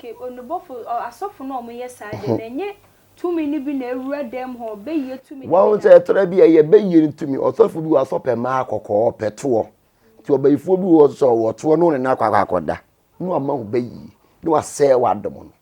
Okay, onubɔfo, asɔfo no a wɔyɛ saa de no, ɛnyɛ tumi no bi na awura dɛm hɔ, bɛyie tumi no bi na. Wɔn sɛ ɛtɔrɔ bi ɛyɛ bɛyie no tumi, ɔsɔfo bi wɔ asɔ pɛ mmaa kɔkɔɔ pɛ toɔ, nti ɔbɛyifoɔ bi wɔ sɛ ɔwɔ toɔ no ne no akɔ akɔ akɔda, na wama wo bɛyie, na wasɛe w'adom no,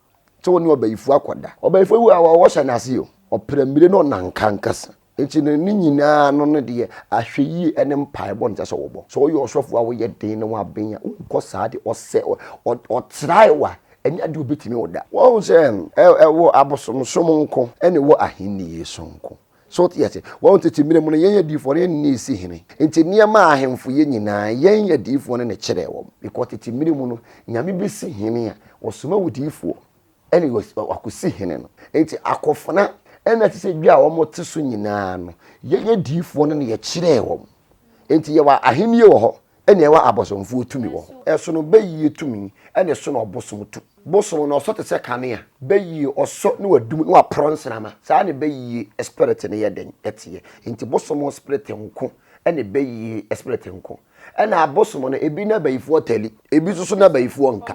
sɛ wo ne ɔbɛyifoɔ akɔda. Ɔbɛyifoɔ bi wɔ a ɔwɔ hyɛ n'ase o, ɔpere mmire na ɔnanka nkasa. Enti no, ne nyinaa no no deɛ, ahwɛyie ne mpaebɔ na ɛsɛ sɛ wɔbɔ. Sɛ woyɛ ɔsɔfoɔ a woyɛ den na woaben a, wonkɔ saa de ɔsɛ ɔtrae wo a, ɛnyɛ adeɛ ɔbɛtumi wo da. Woahu sɛ ɛwɔ abosomsom nko ɛna ɛwɔ ahennie so nko. So wote aseɛ? Woahu tete mmerɛ mu no, yɛn adiyifoɔ no yɛn na ɛsi hene. Enti nneɛma a ahemfo yɛ nyinaa, yɛn adiyifoɔ no na ɛkyerɛɛ wɔn. Because tete mmerɛ mu no, Nyame bɛsi hene a, ɔsoma odiyifoɔ. ɛne wakɔsi hene no. Enti akofena ɛna te sɛ dwa a wɔte so nyinaa no, yɛyɛ diifoɔ no na yɛkyerɛɛ wɔn. Enti yɛwɔ ahennie wɔ hɔ, ɛna yɛwɔ abosomfoɔ tumi wɔ hɔ. Ɛsono bɛyie tumi, ɛna ɛsono ɔbosom tu. Bosom no ɔsɔ te sɛ kanea, bɛyie ɔsɔ na wadum na waporɔ nsramma. Saa na bɛyie spirit no yɛ dɛn ɛteɛ. Enti bosom spirit nko ɛna bɛyie spirit nko. Ɛna abosom no ebi ne abayifoɔ tali, ebi nso so ne abayifoɔ nka.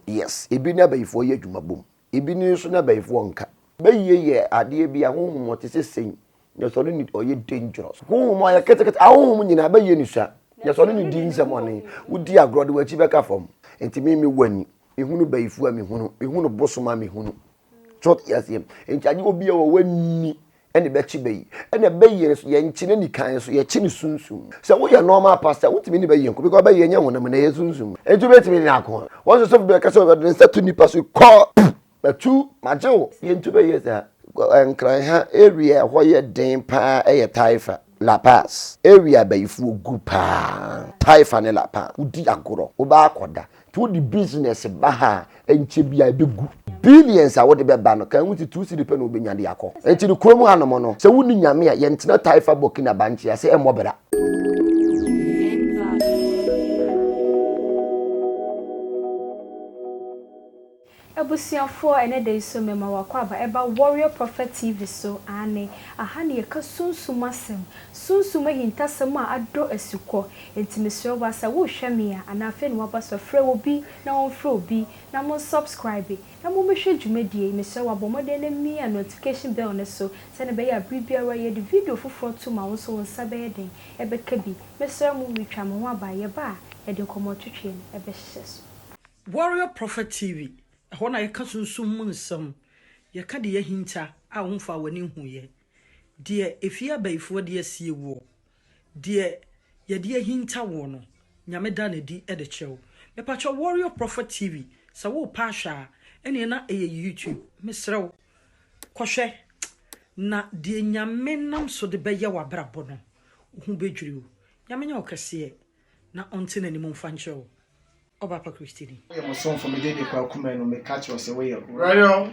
Yes, ebi ne abayifoɔ yɛ adwuma bom, ebi ne nso ne abayifoɔ nka. Bayie yɛ adeɛ bi a honhom ɔte sɛ sei, na sɛ ɔne ne ɔyɛ dangerous. Honhom ɔyɛ ketekete, ahonhom nyinaa bayie ne sua, na sɛ ɔne ne di nsɛmɔne, wodi agorɔ de w'akyi bɛka fam. Nti me mewɔ ani, mehunu bayifoɔ a mehunu, mehunu bosom a mehunu. So ɔte aseɛ? Nti agye obi a ɔwɔ ani ɛna ɛbɛkye bɛyi. Ɛna bɛyie no so yɛnkye no nikan so, yɛkye no sunsum. Sɛ woyɛ normal pastor wontumi ne bɛyie nko because bɛyie nyɛ honam na ɛyɛ sunsum. Nti wobɛtumi ne ako. Wɔn nso sɔfo bɛka sɛ ɔde ne nsa to nipa so kɔ matu magye wo. Yɛntu bɛyie saa. Nkran ha area ɛhɔ yɛ den paa ɛyɛ Taifa, La Paz. Area abayifoɔ gu paa Taifa ne La Paz. Wodi agorɔ wobɛ akɔda. Nti wode business ba ha a, ɛnkyɛ biara ɛbɛgu. Billions a wode bɛba no, kan wo ti 2 cedi pɛ na wobɛnya de akɔ. Nti no kurom hanom no, sɛ wonni Nyame a, yɛntena Taifa Burkina Bankye ase mmɔ bra. Abusuafoɔ ɛnɛ da yi so mema wo akwaaba ɛba Warrior Prophet TV so aane aha na yɛka sunsum asɛm sunsum ahintasɛm a adɔ asukɔ enti mesrɛ wo ara sɛ worehwɛ me a anaa afei na waba so a frɛ obi na ɔmfrɛ obi na mo nsubscribe na mommɛhwɛ dwumadie yi mesrɛ wo a bɔ mmɔden na mia notification bell no so sɛdeɛ ɛbɛyɛ a bere biara yɛde video foforɔ to ma wo nso wo nsa bɛyɛ den ɛbɛka bi mesrɛ mo metwa me ho aba yɛba a yɛde nkɔmmɔ twetweɛ no ɛbɛhyehyɛ so. Warrior Prophet TV, ɛhɔ na yɛka sunsum mu nsɛm, yɛka deɛ ahinta a womfaa w'ani nhuiɛ, deɛ efie abayifoɔ de asie woɔ, deɛ yɛde ahinta woɔ no, Nyame da no adi de kyerɛ wo. Mepakyɛw Warrior Prophet TV, sɛ worepɛ ahwɛ a, ɛneɛ na ɛyɛ YouTube, mesrɛ wo, kɔhwɛ, na deɛ Nyame nam so de bɛyɛ w'abrabɔ no, wo ho bɛdwiri wo. Nyame nyɛ wo kɛseɛ, na ɔnte n'anim mfa nkyerɛ wo. Ɔba pa Christy ni. Woyɛ mo somfo me din de Kwaku Manu meka kyerɛ wo sɛ woyɛ Royal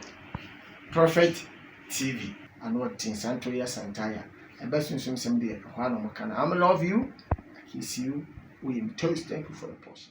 Prophet TV. Ano ɔden Santoyi Asantaya ɛba sunsum sɛm deɛ ɛhɔ ara na ɔmo ka no I'm love you I kiss you woyɛ me toast thank you for the post.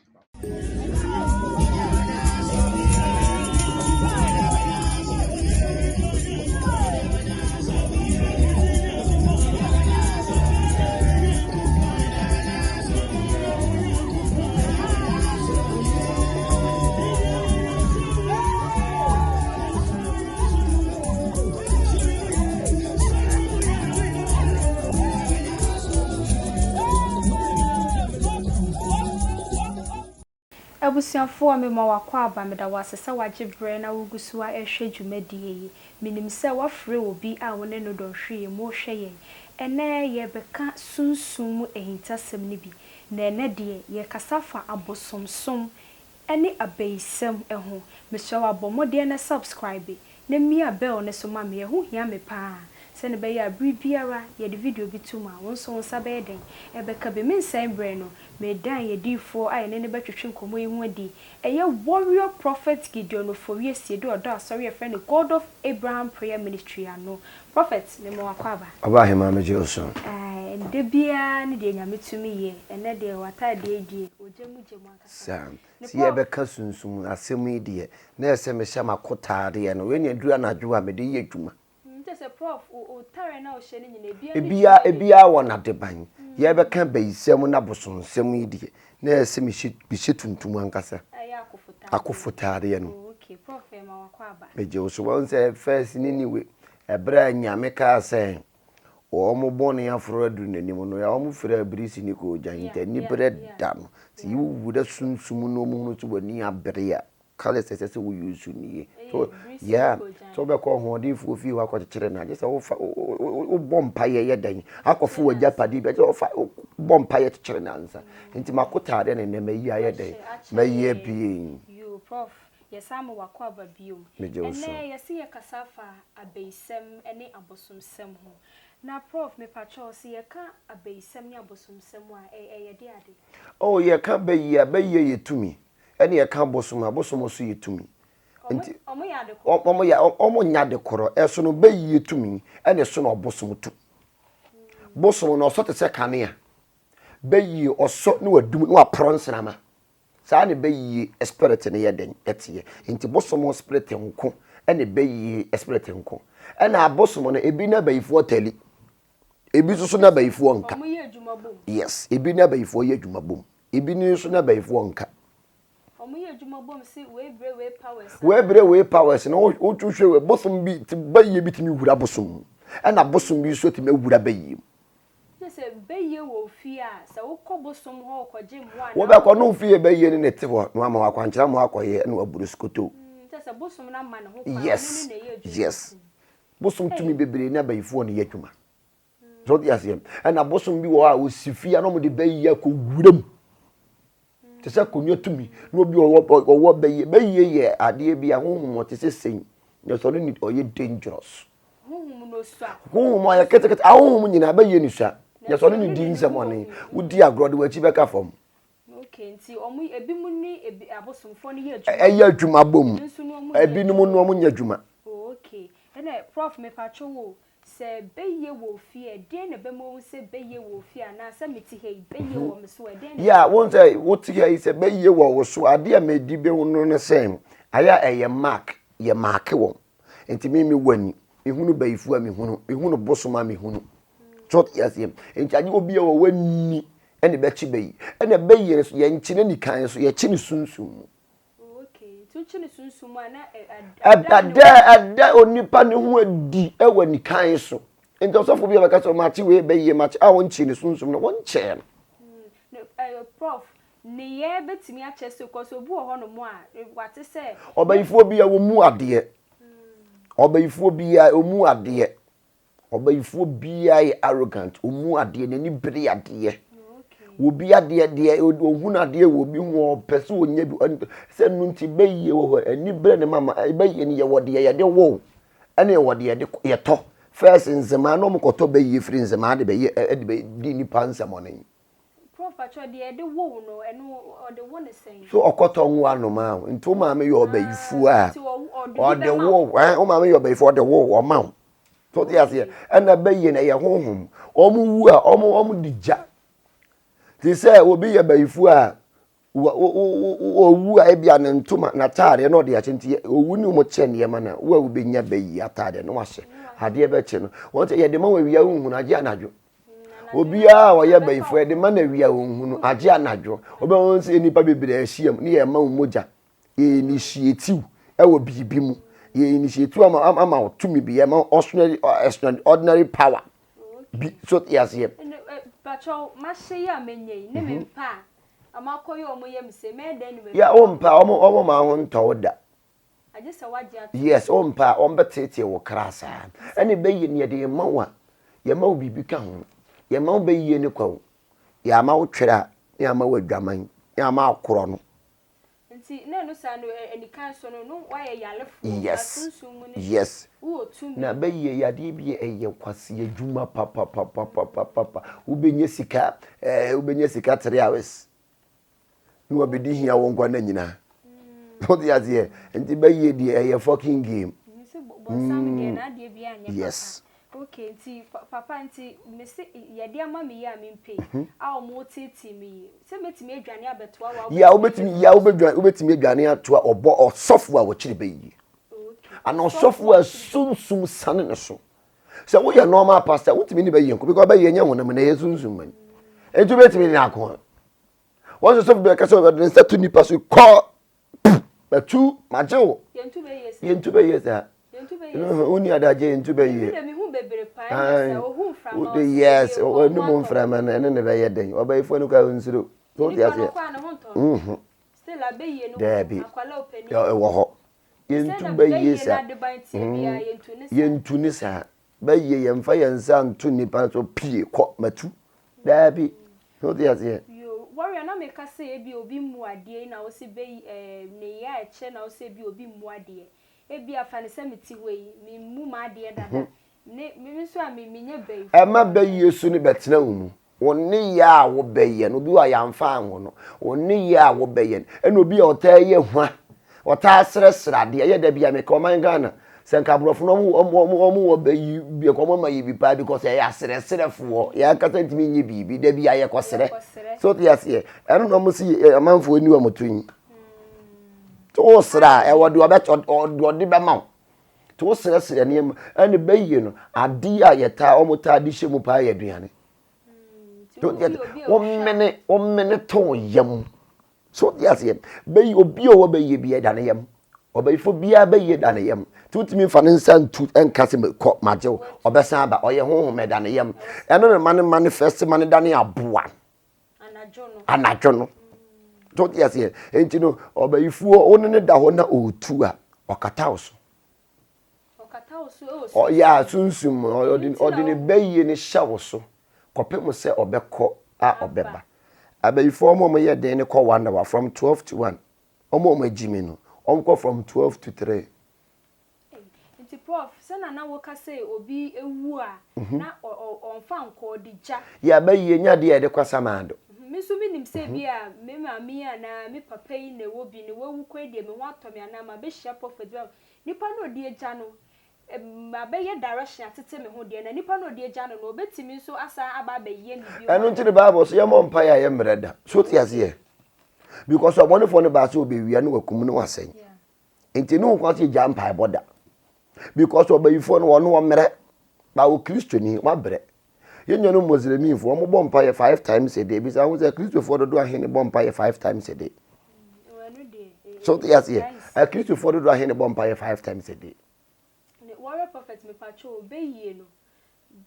Abusuafoɔ mema wo akwaaba, meda wo ase sɛ wagye berɛ na wogu so ara rehwɛ dwumadie yi. Menim sɛ woafrɛ obi a wo ne no dɔnhwere mu rehwɛ yɛn. Ɛnnɛ yɛrebɛka sunsum mu ahintasɛm no bi. Na ɛnnɛ deɛ yɛrekasa afa abosomsom ne abayisɛm ho. Mesrɛ wo a bɔ mmɔden na subscribe na mia bell no so ma me, ɛho hia me paa sɛdeɛ ɛbɛyɛ a bere biara yɛde video bi to mu a wo nso wo nsa bɛyɛ dɛn? Ɛbɛka bi. Mensɛe berɛ no, meredan yɛn diyifoɔ a yɛne no bɛtwetwe nkɔmmɔ yi ho adi. Ɛyɛ Warrior Prophet Gideon Ofori Asiedu a ɔdɔ asɔre a yɛfrɛ no God of Abraham Prayer Ministry ano. Prophet, mema wo akwaaba. Ɔbaa hemaa megye wo so. Ae, da biara ne deɛ Nyame tumi yɛ, ɛnɛ deɛ w'ataadeɛ yi deɛ, ogya mu gya mu ankasa. Saa. Sɛ yɛrebɛka sunsum asɛm yi deɛ, na ɛsɛ sɛ mehyɛ m'akotaadeɛ no. Wei na ɛduru anadwo a mede yɛ adwuma. Ebiara ebiara wɔ n'adeban. Yɛrebɛka abayisɛm ne abosonsɛm yi deɛ, na ɛsɛ sɛ mehyɛ mehyɛ tuntum ankasa. Akofotaadeɛ no. Okay, Prof, yɛma wakɔ aba. Megye wo so. Wɔn sɛ first ne niwe, ɛberɛ a Nyame kaa sɛ wɔn bɔne aforo aduru n'anim no, wɔn frɛ birisi ne koogyan, nti aniberɛ da no. Sɛ wowu dɛ sunsum no wɔn hunu sɛ w'ani abere a, colours ɛsɛ sɛ wo use nie. So, yeah, sɛ wobɛkɔ ɔhoɔdenfoɔ fie hɔ akɔkyekyere no a, gye sɛ wofa wobɔ mpaeɛ yɛ dɛn akɔfo w'agyapadeɛ bi, gye sɛ wofa bɔ mpaeɛ kyekyere no ansa. Nti makotaadeɛ ne nnɛ mayi ayɛ dɛn, mayi apue. Yoo prof yɛsan ma wakɔ aba biom. Megye wo so. Ɛnɛ yɛse yɛkasa afa abayisɛm ne abosomsɛm ho. Na prof mepakyɛw se yɛka abayisɛm ne abosomsɛm a ɛyɛ de ade? Oh yɛka bayi a, bayie yɛ tumi. Ɛne yɛka bosom a, bosom nso yɛ tumi. Nti Ɔmo yɛ ade korɔ? Ɔmo yɛ, ɔmo nyɛ ade korɔ. Ɛsono bayie tumi ɛna ɛsono ɔbosom tumi. Bosom no ɔsɔ te sɛ kanea. Bayie ɔsɔ ne wadum ne waporɔ nsrama. Saa na bayie spirit no yɛ dɛn ɛteɛ. Nti bosom spirit nko ɛna bayie spirit nko. Ɛna abosom no ebi ne abayifoɔ tali. Ebi nso so ne abayifoɔ nka. Ɔmo yɛ adwuma bom. Yes, ebi ne abayifoɔ yɛ adwuma bom. Ebi ne nso ne abayifoɔ nka. Ɔmo yɛ adwuma bom se wei brɛ wei powers. Wei brɛ wei powers no wohwɛ wei bosom bi ti bayie bi tumi wura bosom mu. Ɛna bosom bi nso tumi awura bayie mu. Kyerɛ sɛ bɛyie wɔ ofie a, sɛ wokɔ bosom hɔ rekɔgye mmoa anaa. Wobɛkɔ na ofie bɛyie no na ɛte hɔ na wama wo akwankyerɛ ama woakɔyɛ na waburu skotoo. Kyerɛ sɛ bosom no ama ne ho kwan, Yes, ɔno ne na ɛyɛ adwuma. yes. Bosom tumi bebree ne abayifoɔ na ɛyɛ adwuma. So wote aseɛ? Ɛna bosom bi wɔ hɔ a ɔsi fie a na wɔde bɛyie akɔ wura mu. Te sɛ akonnwa tumi na obi ɔwɔ ɔwɔ bɛyie. Bɛyie yɛ adeɛ bi a honhom ɔte sɛ sɛn. Na sɛ ɔno ni ɔyɛ dangerous. Honhom no sua. Honhom ɔyɛ ketekete. Ahonhom nyinaa bɛyie ne sua. Na sɛ ɔno ne di nsɛmɔne. Wodi agorɔ de w'akyi bɛka fam. Okay, nti ɔmo ebi mu ne ebi abosomfoɔ no yɛ adwuma. Ɛyɛ adwuma bom. Ebi nso no ɔmo nyɛ Ebinom no ɔmo nyɛ adwuma. Oh, okay. Ɛna prof mepatwo wo Sɛ bɛyɛ wɔ ofie a, ɛdeɛn na ɛbɛma wahu sɛ bɛyɛ wɔ ofie anaa sɛ mete ha yi, bɛyɛ wɔ me so a, ɛdeɛn na Yeah, wohu sɛ wote ha yi sɛ bɛyɛ wɔ wo so a, adeɛ a medi bɛhu no ne sɛ, ayɛ a ɛyɛ mark, yɛ marke wɔn. Nti me mewɔ ani, mehunu bayifoɔ a mehunu, mehunu bosom a mehunu. So wote aseɛ? Nti adeɛ obi a wɔwɔ ani ɛna ɛbɛkye bɛyi. Ɛna bɛyɛ no so, yɛnkye no anikan so, yɛkye no sunsum mu. Ɛda ɛda onipa ne ho adi wɔ nikan so. Nti ɔsɔfo bi a bɛka sɛ ɔmakye wei bɛyie makye a wɔnkyee ne sunsum no wɔnkyɛɛ no. Mm, prof, nneyɛɛ bɛtumi akyɛ sɛ kɔ sɛ obi wɔ hɔnom a wate sɛ. Ɔbayifoɔ bi a wɔmu adeɛ. Ɔbayifoɔ bi a wɔmu adeɛ. Ɔbayifoɔ biara yɛ arrogant, ɔmu adeɛ, n'ani bere adeɛ. Obi adeɛ deɛ, ɔhunu adeɛ wɔ obi ho, ɔpɛ sɛ ɔnya bi. Sɛ no nti bɛyie wɔ hɔ, ani bere ne mama, bɛyie no yɛwɔ deɛ yɛde wo, ɛne yɛwɔ deɛ yɛde yɛtɔ. First nzemaa na wɔkɔtɔ bɛyie firi nzemaa de bɛyɛ ɛde bɛdi nipa nsɛmɔne. Prof pakyɛw deɛ yɛde wo wo no ɛno ɔde wo ne sɛn? So ɔkɔtɔ ngo anomaa o nti wo maame yɛ ɔbayifuo a ɔde wo ɛn wo maame yɛ ɔbayifuo ɔde wo ɔma wo so te aseɛ ɛna bɛyie no ɛyɛ honhom wɔn wu a wɔn wɔn di gya te sɛ obi yɛ bayifuo a owu a ebia ne ntoma n'ataadeɛ na ɔde akyɛ nti owu ne wɔn kyɛ nneɛma na wo a wobɛnya bɛyi ataadeɛ na wahyɛ adeɛ bɛkyɛ no wɔn sɛ yɛde ma wɔ awia wohunu agye anadwo obiara a ɔyɛ bɛyifoɔ yɛde ma no awia wohunu agye anadwo wobɛhu sɛ nnipa bebree ahyia mu ne yɛma wo mogya yɛ initiative ɛwɔ biribi mu yɛ initiative ama ama wo tumi bi yɛma ordinary ordinary power bi so te aseɛ. Pakyɛw mahyɛ yi a menya yi ne me mpa a ɔmo akɔyɛ ɔmo yam se mɛyɛ dɛn ne Yeah, wo mpa ɔmo ɔmo ma ho ntɔ wo da. Agye sɛ wagye ato. Yes, wo mpa ɔmo bɛteetee wo kra saa. Ɛna ɛbɛyɛ ne yɛde ma wo a, yɛma wo biribi ka ho. Yɛma wo bɛyie ne kwa o. Yɛama wo twerɛ a, ne yɛama wo adwaman, ne yɛama wo korɔ no. Nti na ɛno saa no anikan so no no wayɛ yarefoɔ yes sunsum mu no yes wowɔ tumi. Na bɛyɛ yadeɛ bi ɛyɛ kwasi adwuma papapapapapa wobɛnya sika ɛɛ wobɛnya sika 3 hours na wabɛdi hia wo nkwa na nyinaa wote aseɛ nti bɛyɛ deɛ ɛyɛ fucking game. Bɔnsam deɛ n'adeɛ bi anyɛ papa. Yes. Okay nti papa nti mese yɛde ama me yi a mempɛ yi mhm. a wɔn teetee me yi sɛ mɛtumi adwane abɛtoa wa. Yà wobɛtumi yà wobɛdwane wobɛtumi adwane atoa ɔbɔ ɔsɔfo a wɔkyerɛ bɛyie ana ɔsɔfo a sunsum sane ne so sɛ woyɛ normal pastor wotumi ne bɛyie nko because bɛyie nyɛ honam na ɛyɛ sunsum mani nti wobɛtumi ne ako a wɔn sɛ sɔfo bɛka sɛ ɔde ne nsa to nipa so kɔ. Matu, magye wo. Yɛntu bɛyie saa. Wonni adagye yɛntu bɛyie. Yes, ɔnum mframa no ɛne ne bɛyɛ den. Ɔbɛyifoɔ no koraa ɔnsuro. So wote aseɛ? Mhm. Daabi. Ɛwɔ hɔ. Yɛntu bɛyie saa. Yɛntu ne saa. Bɛyie yɛmfa yɛn nsa nto nnipa so pie kɔ matu. Daabi. So wote aseɛ? Yoo, warrior na meka sɛ ebia obi mmu adeɛ yi na wose bɛyi ɛɛ nneyɛɛ a ɛkyerɛ na wose ebia obi mmu adeɛ. Ebia fa no sɛ mete hɔ yi, memmu m'adeɛ dada. Ne me nso a me menyɛ bayifoɔ. Ɛma bɛyie su no bɛtena wo mu. Wo nneyɛɛ a wobɛyɛ no, obi wɔ a yɛamfa anwo no, wo nneyɛɛ a wobɛyɛ no, ɛna obi a ɔtaa yɛ hwa, ɔtaa srɛsrɛ adeɛ, ɛyɛ da bi a meka ɔman Ghana, sɛ nka aborɔfo no ɔmo ɔmo ɔmo ɔmo wɔ bɛyi bi nka ɔmo ama yɛ bi paa because ɛyɛ asrɛsrɛfoɔ, yɛn ankasa ntumi nyɛ biribi, da bi a yɛkɔsrɛ. So te aseɛ, ɛno na ɔmo si amanfoɔ ani wɔn to yi. To wosrɛ a, ɛwɔ deɛ ɔbɛ ɔde bɛma wo. To wosrɛsrɛ nneɛma, ɛna bɛyie no, adeɛ a yɛtaa ɔmo taa de hyɛ mu paa yɛ aduane. Womene womene to wo yam. So wote aseɛ? Bɛyi obi a ɔwɔ bɛyie bi da ne yam. Ɔbɛyifo biara bɛyie da ne yam. Nti wotumi nfa ne nsa ntu nka sɛ kɔ magye wo. Ɔbɛsan aba. Ɔyɛ honhom ɛda ne yam. Ɛno ne ma ne manifest ma ne da ne aboa. Anadwo no. So wote aseɛ? Nti no ɔbɛyifoɔ wo ne ne da hɔ na ɔretu a ɔkata wo so. Ɔyɛ a sunsum mu ɔde ɔde ne bayie no hyɛ wo so kɔpem sɛ ɔbɛkɔ a ɔbɛba. Abayifoɔ wɔn a wɔyɛ den no kɔ one hour from 12 to 1. Wɔn a wɔagyi mi no wɔn kɔ from 12 to 3. Nti prof sɛ na na woka sɛ obi ewu a mhm. na ɔnfa nkɔ ɔde gya. Yɛ abayie nya adeɛ a yɛde kɔ asamando. Mhm, me nso menim sɛ bi a me maame yi anaa me papa yi na ɛwɔ bi na wawu kɔ yi deɛ me ho atɔ me anaa mabɛhyia prophet bi Nipa no a ɔdi agya no, mabɛyɛ direction atete me ho deɛ, na nipa no a ɔdi agya no no, ɔbɛtumi nso asan aba abɛyɛ me bio. Ɛno nti ne Bible so yɛmmɔ mpaeɛ a yɛmmerɛ da. So te aseɛ? Because ɔbɔnefoɔ no baa sɛ ɔbɛwia ne wakum ne wasɛe. Nti ne ho kwan sɛ yɛgya mpaebɔ da. Because ɔbayifoɔ no ɔno ɔmmerɛ. Ba wɔ Kristoni wabrɛ. Yɛn nuanom Muslimifo, wɔbɔ mpaeɛ five times a day. Bisa ho sɛ Kristofoɔ dodoɔ ahe ne bɔ mpaeɛ five times a day? So te aseɛ, Akristofoɔ dodoɔ ahe ne bɔ mpaeɛ five times a day? Warrior prophet mepatwo bɛyie no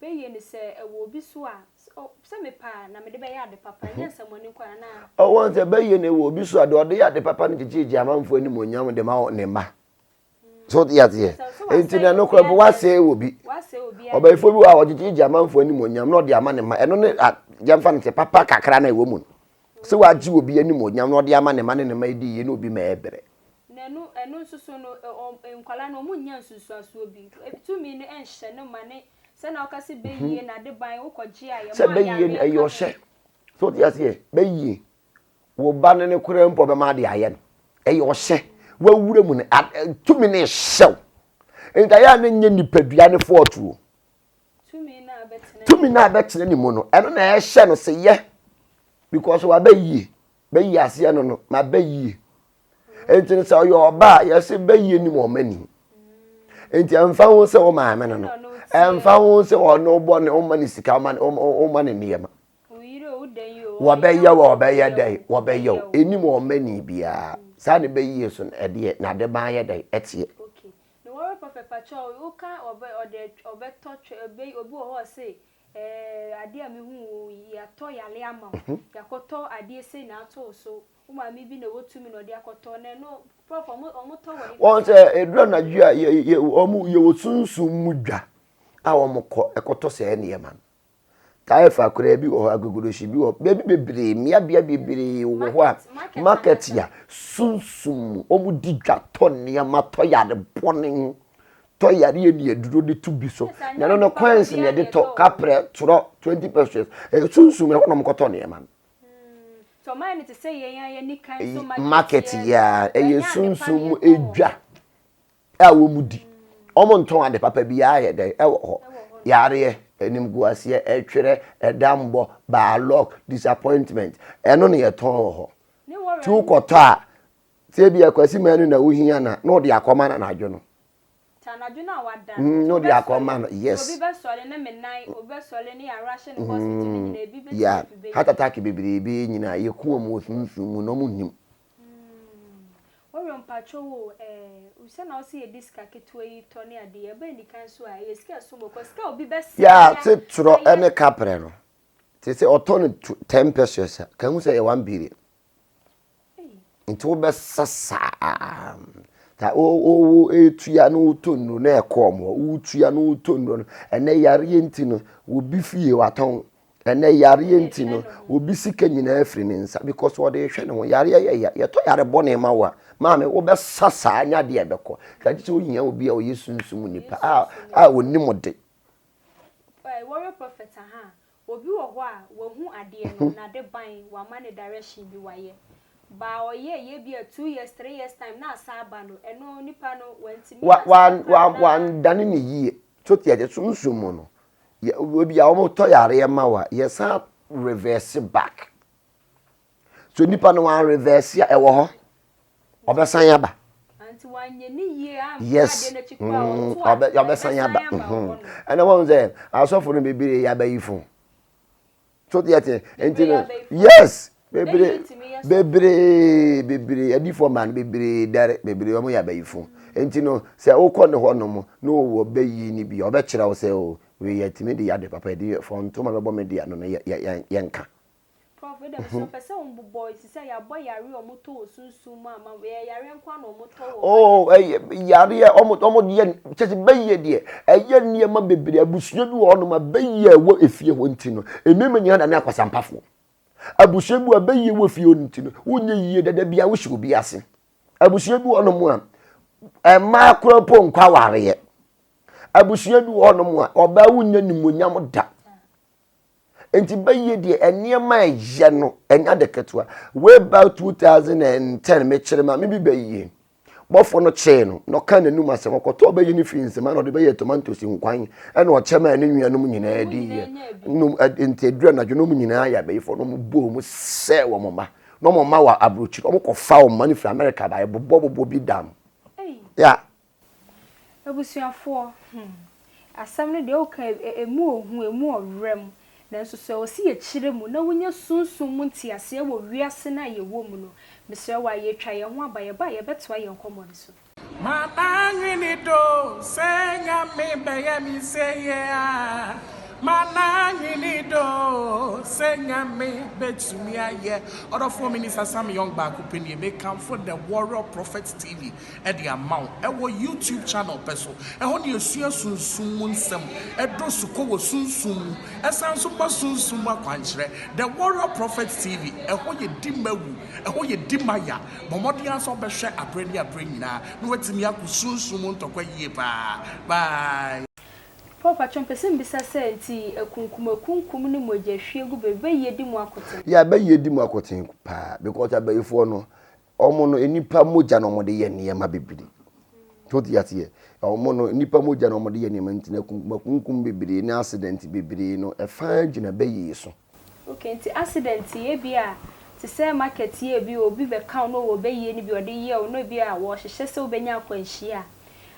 bɛyie no sɛ ɛwɔ obi so a sɛ mepɛ a na mede bɛyɛ ade papa ɛnyɛ nsɛmɔne nko anaa? Ɔwɔ sɛ bɛyie no ɛwɔ obi so a deɛ ɔde yɛ ade papa no gyegyeegye amanfoɔ animuonyam de ma ne mma. so wote aseɛ nti na ɛno kora mpo wasɛe wɔ bi ɔbɛnfo bi wɔ a ɔgyegye gye amanfoɔ animuonyam na ɔde ama ne ma ɛno ne yɛmfa no sɛ papa kakra na ɛwɔ mu no sɛ wagye obi animuonyam na ɔde ama ne ma ne ne ma ɛdi yie na obi ma ɛbrɛ na ɛno ɛno nso so no nkwadaa no wɔn nnya nsunsuansoɔ bi tumi no ɛnhyɛ no ma ne sɛ na ɔka sɛ bɛyie na ade ban wokɔgye a yɛ ma yareɛ ka ho sɛ so wote aseɛ bɛyie Wo ba no ne koraa mpo ɔbɛma ade ayɛ no. Ɛyɛ ɔhyɛ. Wawura mu no, tumi no rehyɛ wo. Nti ayɛ a na nyɛ nipadua ne fɔɔto o. Tumi no a bɛtena ne mu no, ɛno na ɛhyɛ no sɛ yɛ. Because waba yie. Bɛyi aseɛ no no, ma bɛ yie. Nti no sɛ ɔyɛ ɔba a, yɛsɛ bɛ yie nim ɔma ni. Nti ɛmfa ho sɛ wo maame no no, ɛmfa ho sɛ ɔno bɔ ne, ɔma ne sika, ɔma ne nneɛma. Wɔbɛyɛ wo a wɔbɛyɛ dɛn? Wɔbɛyɛ wo. Ɛnim ɔmani biara. Saa na ɛbɛyie so no ɛdeɛ n'adeban yɛ dɛn? Ɛteɛ. Okay. Ne wɔre prophet pakyɛw woka ɔbɛ ɔde ɔbɛtɔ twɛ ɔbɛ obi wɔ hɔ ɔse ɛɛ adeɛ a mehu wo yɛatɔ yale ama wo mhm. yɛakɔtɔ adeɛ sei na ato wo so wo maame bi na ɛwɔ tumi na ɔde akɔtɔ na ɛno prof ɔmo ɔmo tɔ wɔ wɔn sɛ ɛduru anadwo a yɛ yɛ wɔn yɛwɔ sunsum mu dwa a wɔn kɔ ɛkɔtɔ sɛɛ nneɛma no Taifa koraa bi wɔ hɔ, agogodohye bi wɔ hɔ, baabi bebree, mmeabea bebree wɔ hɔ a market a sunsum mu wɔdi dwa tɔ nneɛma, tɔ yare bɔne, tɔ yareɛ ne aduro de to bi so. Na ɛno no coins na yɛde tɔ, kaprɛ, torɔ, 20 pesos. Ɛyɛ sunsum ɛhɔ na wɔkɔtɔ nneɛma no. Market yɛ a ɛyɛ sunsum mu edwa. a wɔn di. Wɔn ntɔn ade papa biara yɛ dɛn ɛwɔ hɔ. Yareɛ, animguaseɛ, ɛtwerɛ, ɛdambɔ, bad luck, disappointment, ɛno na yɛtɔn wɔ hɔ. Ti wokɔtɔ a, sɛ ebi akwasi manu na wohia na na ɔde akɔma no anadwo no. Mm, na ɔde akɔma no, yes. Mm, yeah, heart attack bebree nyinaa yɛku wɔn wɔ sunsum mu na wɔn nnim. Warrior mpakyɛw o eh, sɛ na wose yɛde sika ketewa yi tɔ ne adeɛ, ɛba anikan so a, ɛyɛ sika ɛsom bo, cause sika a obi bɛsɛe Yeah, te torɔ ɛne kaprɛ no, te sɛ ɔtɔ no 10 pesos a, ka hu sɛ ɛyɛ 1 billion. Nti wobɛsa saa ta wo etua na wotɔ nnuro na ɛkɔ wɔn hɔ wotua na wotɔ nnuro no ɛnɛ yareɛ nti no obi fie watɔn ɛnɛ yareɛ nti no obi sika nyinaa firi ne nsa because ɔde rehwɛ ne ho yareɛ yɛ ya yɛtɔ yare bɔne ma wo a maame wobɛsa saa nya adeɛ ɛbɛkɔ kagye sɛ wohia obi a ɔyɛ sunsum nipa a a onim de. Warrior prophet aha Obi wɔ hɔ a wahu adeɛ no nade ban wama no direction bi wayɛ baa ɔyɛ yɛ bi a 2 years 3 years time na asan aba no ɛno nipa no wantumi Wa wa ansakra wa anaa. wandane ne yie so te ase sunsum mu no yɛ ebi a wɔtɔ yareɛ ma wo a yɛsan reverse back So nipa no wan reverse a ɛwɔ hɔ ɔbɛsan aba. Yes ɔbɛsan aba ɛna wɔn sɛ asɔfo no bebree yɛ abayifo so deɛ te nti no yes bebree bebree bebree adiifo maa no bebree dɛre bebree wɔn yɛ abayifo nti no sɛ wokɔ ne hɔ nom na ɔwɔ bɛyi ni bi ɔbɛkyerɛ wo sɛ o wei yɛtumi de yɛ ade papa yɛde fɔntoma bɛbɔ me deɛ no no yɛ yɛ yɛnka. Prof wei deɛ mesrɛ mpɛ sɛ wo bobɔ sisi a yɛabɔ yareɛ a wɔtɔ wɔ sunsum mu ama ɛyɛ yareɛ nko ara na wɔtɔ wɔ Oh ɛyɛ yareɛ wɔn wɔn yɛ kyɛ sɛ bɛyɛ deɛ ɛyɛ nneɛma bebree abusua bi wɔ hɔnom a bɛyɛ ɛwɔ efie hɔ nti no mmarima nyinaa dane akwasampafoɔ abusua bi wɔ bɛyɛ wɔ efie hɔ nti no wonyɛ yie dada bi a wohyɛ obi ase abusua bi wɔ hɔnom a mmaa koraa mpo nkɔ awareɛ abusua bi wɔ hɔnom a ɔbaa wonya nimonyam da. Nti bɛyɛ deɛ nneɛma a ɛyɛ no ɛnyɛ ade ketewa. Way back 2010 mekyerɛ maame bi bɛyie. Bɔfo no kyee no na ɔka n'anum asɛm ɔkɔtɔɔ bɛyɛ no firi nsɛm na ɔde bɛyɛ tomatoes nkwan ɛna ɔkyɛ maa ne nuanom nyinaa di yɛ. Nom nti aduru anadwo na wɔn nyinaa yɛ abɛyifoɔ na wɔn bɔɔ mu sɛ wɔn mma na wɔn mma wɔ aburokyiri wɔn kɔfa wɔn mma no firi America ba ɛbobɔ bobɔ bi dam. Yeah. Abusuafoɔ, hmm, asɛm no deɛ woka a, ɛmu ɔhu, ɛmu ɔwerɛm, nanso so ɛwɔ sɛ yɛkyerɛ mu na wonya sunsum mu nteaseɛ wɔ wiase no a yɛwɔ mu no? Mesrɛ wo a, yɛretwa yɛn ho aba, yɛba a yɛbɛtoa yɛn nkɔmmɔ no so. Mananwene do sɛ Nyame bɛyɛ me sei a Mananwene do sɛ Nyame bɛtumi ayɛ Ɔdɔfoɔ Minister Sam Young baako pɛ nie Mekamfo The Warrior Prophet TV de ama wo wɔ YouTube channel pɛ so. Ɛhɔ na yɛsua sunsum mu nsɛm, ɛdɔ sukɔ wɔ sunsum mu, ɛsan nso ma sunsum mu akwankyerɛ. The Warrior Prophet TV, ɛhɔ yɛ di ma wu, ɛhɔ yɛ di ma ya. Bɔ mmɔden ara sɛ wobɛhwɛ aberɛ ne aberɛ nyinaa na woatumi ako sunsum mu ntɔkwa yie paa. Bye! Paul pakyɛ mpɛ sɛ mbisa sɛ nti akunkum akunkum ne mogya hwiegu bɛ bɛyie di mu akoten? Yeah bɛyie di mu akoten paa because abayifoɔ no Wɔn no, nnipa mogya na wɔde yɛ nneɛma bebree. So te aseɛ? Wɔn no, nnipa mogya na wɔde yɛ nneɛma nti na kunkum bebree ne accident bebree no, ɛfa gyina bɛyie so. Okay, nti accident yi ebi a te sɛ market yi ebi obi bɛka wo na ɔwɔ bɛyie no bi ɔde yɛ wo na ebi a wɔhyehyɛ sɛ wobɛnya akwanhyia